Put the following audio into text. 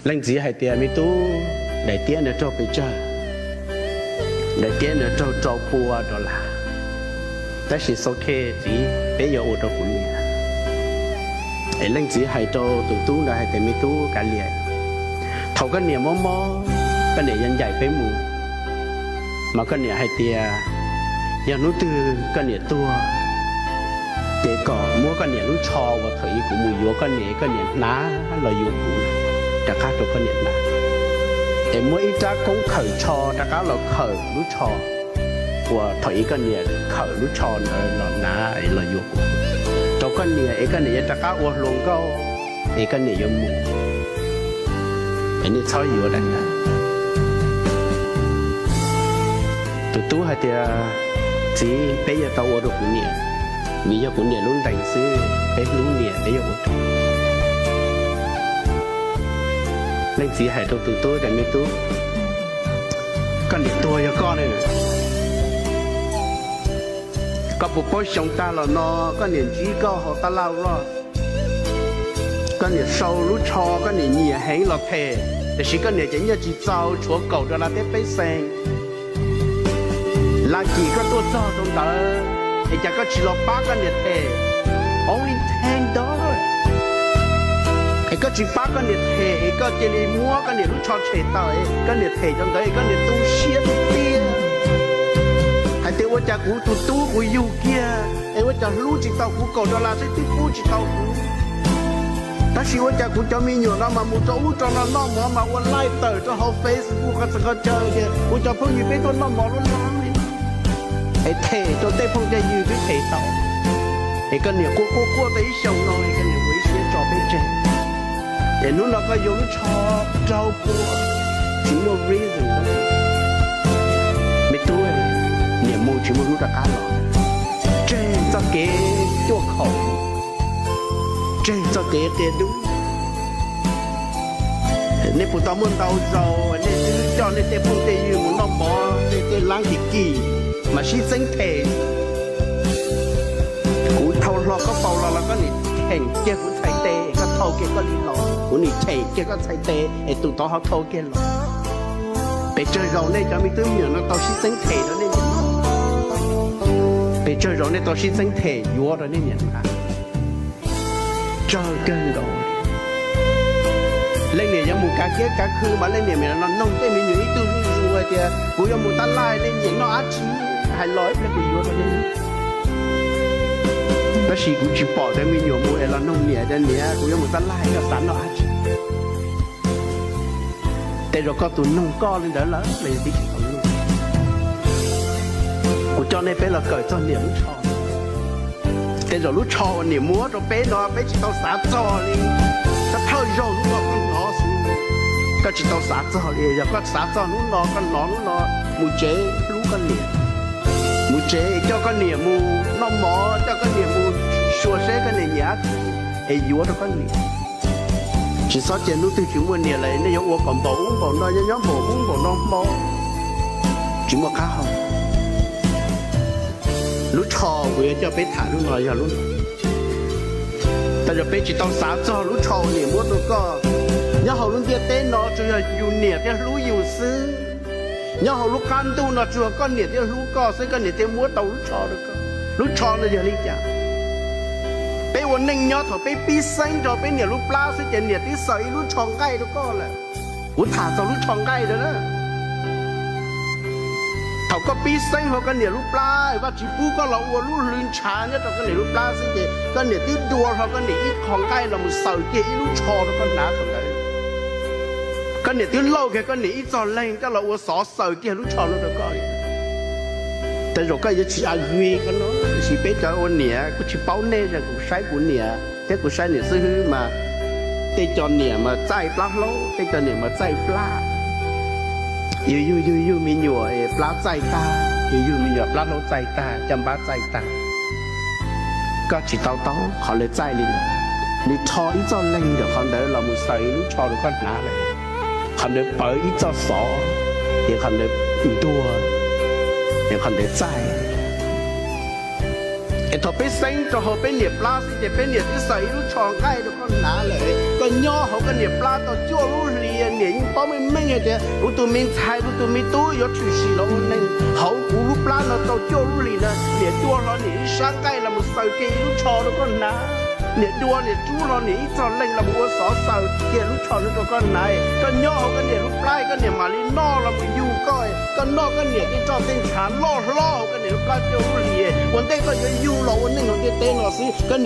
Leej txiv hais tias, me tub, daim tiab nws raug pes tsawg? Daim tiab nws raug rau pua dollar. Tab sis xau khe txiv, peb yuav ua rau kuv niam. Es leej txiv hais rau tus tub ntawd hais tias, me tub kav liam, thaum koj niam mob mob, koj niam yuav ncaim peb mus, mas koj niam hais tias, yog hnub twg koj niam tuag, ces kom muab koj niam lub tsho uas thaum ub kuv mus yuav koj niam, koj niam hnav los yuav kuv rov qab rau koj niam hnav. Es muab ib rab koob khawm tsho rov qab los khawm lub tsho uas thaum ub koj niam khawm lub tsho ntawd los hnav los yuav kuv, rau koj niam es koj niam yuav rov qab ua hluas nkauj, es koj niam yuav mus, es nej txhob yuav daim ntawd. Tus tub hais tias, txiv, peb yuav tau ua rau kuv niam, vim yog kuv niam lub ntees xwb, peb hlub niam peb yuav ua rau. Leej txiv hais rau tus tub tias, me tub, koj niam tuag yog koj ne. Koj puas paub xyoo tag los no koj niam ntsib koj hauv tab laj loj, koj niam sau lub tsho koj niam nyiam heev los them, tiam sis koj niam ces nyiaj tsis txaus, tshuav kaum dollar thiab peb xees. Lam cim koj tuaj txog rau ntawd, es cas koj tsis los pab koj niam them? Only ten dollars. Es koj tsis pab koj niam them, es koj cia li muab koj niam lub tsho tshem tawm, koj niam them rau ntawd, es koj niam tu siab tiag tiag hais tias, ua cas kuv tus tub kuv yug kiag, es ua cas hlub tsis tau kuv kaum dollar xwb twb pub tsis tau kuv. Tab sis ua cas kuv cov me nyuam no mas mus rau ub rau no noj mov mas ua live tawm rau hauv Facebook qhov txhia qhov chaw tias kuv cov phooj ywg peb tuaj noj mov lub lab li. Es them rau tej phooj tej ywg twb them tau. Es koj niam quaj quaj quaj tau ib xyoos no es koj niam ua ib siab tso peb tseg. Es hnub no koj yuav lub tsho rau puas, tsis muaj reason. Me tub, niam mus tsis muaj hnub rov qab los. Tseg txoj kev cuaj khaum, tseg txoj kev qia dub. Nej puas tau muaj ntau zaus nej twb coj nej tej phooj tej ywg mus noj mov tej tej lab kim kim mas sib txeeb them? Kuv thau hlo koj paus los los koj nim cheem kiag kuv txhais tes, koj thau kiag koj li los kuv nim cheem kiag koj txhais tes es tus tod ho thau kiag los. Pes tsawg zaus nej cov me tub me nyuam no tau sib txeeb them rau nej niam? Pes tsawg zaus nej tau sib txeeb them yuav rau nej niam hnav? Tsawg kawg nkaus. Leej niam yuav mus kav kiab kav khw mas leej niam mam los noog tej me nyuam ib tug zuj zus hais tias, kuv yuav mus tab laj, nej nyiam noj dab tsi? Hais los ib pliag kuv yuav rau nej. Tab sis kuv tsis pom cov me nyuam mus es los noog niam tias, niam, kuv yuav mus tab laj, koj xav noj dab tsi? Tej zaum koj tus noog koj li ntawd lawm, kuv coj nej peb los kawm txog niam lub tsho. Tej zaum lub tsho uas niam muab rau peb no peb tsis tau xav txog li. Thawj thawj zaug hnub no koj hnov xwb, koj tsis tau xav txog li. Yog koj xav txog hnub no, koj hnov hnub no, mus tsev hlub koj niam, mus tsev coj koj niam mus noj mov, coj koj niam mus xyuas seb koj niam nyiam dab tsi es yuav rau koj niam. Tsis txhob cia hnub twg tsis muaj niam lawm nej yuav ua kom npaum ub npaum no, nyob nyob npaum ub npaum no hmo, tsis muaj qab hau. Lub tsho kuv yuav coj peb tham hnub no yog lub no. Tej zaum peb tsis tau xav txog lub tsho uas niam muab rau koj. Nyob hauv lub ntiaj teb no tsuas yog yus niam thiaj hlub yus xwb. Nyob hauv lub qab ntuj no tsuas yog koj niam thiaj hlub koj xwb, koj niam thiaj muab tau lub tsho rau koj. Lub tsho no yog li cas? Peb ua neej nyob thaum peb pib xeeb rau peb niam lub plab xwb ces niam twb xaws ib lub tsho nqaij rau koj lawm. Kuv tham txog lub tsho nqaij rau na. Thaum koj pib xeeb hauv koj niam lub plab, Vajtswv pub koj los ua lub hlwv ntshav nyob rau koj niam lub plab xwb ces koj niam twb dua hlo koj niam ib qho nqaij los mus xaws kiag ib lub tsho rau koj hnav thaum ntawd. Koj niam twb lauj kiag koj niam ib txoj leeg coj los ua xov xaws kiag lub tsho no rau koj li. Tej zaum koj yuav tsis agree ko no, tiam sis peb cov ua niam kuj tsis paub nej, kuv saib kuv niam thiab kuv saib niam xib hwb mas tej co niam mas txaij plab hlaub, tej co niam mas txaij plab. Yus yug yug yug me nyuam plab txaij tag, yus yug me nyuam plab hlaub txaij tag, caj npab txaij tag. Koj tsis tau taub qhov lawv txaij li ntawd. Nws rho ib txoj leeg ntawm qhov ntawd los mus xaws ib lub tsho rau koj hnav lawm. Qhov ntawd pawv ib txoj xov, ces qhov ntawd ntuag, ces qhov ntawd txaij. Es thaum peb xeeb rau hauv peb niam plab xwb ces peb niam twb xaws ib lub tsho nqaij rau koj hnav lawm. Koj nyob hauv koj niam plab tau cuaj lub hli Niam yeej paub meej meej hais tias kuv tus me ntxhais, kuv tus me tub yuav tshwm sim los ua neeg hauv kuv lub plab no tau cuaj lub hlis ntawd. Niam dua hlo niam ib sab nqaij los mus xaws kiag ib lub tsho rau koj hnav. Niam dua niam rub hlo niam ib txog leej los mus ua xov xaws kiag lub tsho no rau koj hnav. Koj nyob hauv koj niam lub plab, koj niam mam li noj los mus yug koj. Koj noj koj niam tej roj tej ntshav loj hlob hauv koj niam lub plab cuaj lub hlis, ua ntej koj yuav yug los ua neeg hauv ntiaj teb no xwb koj niam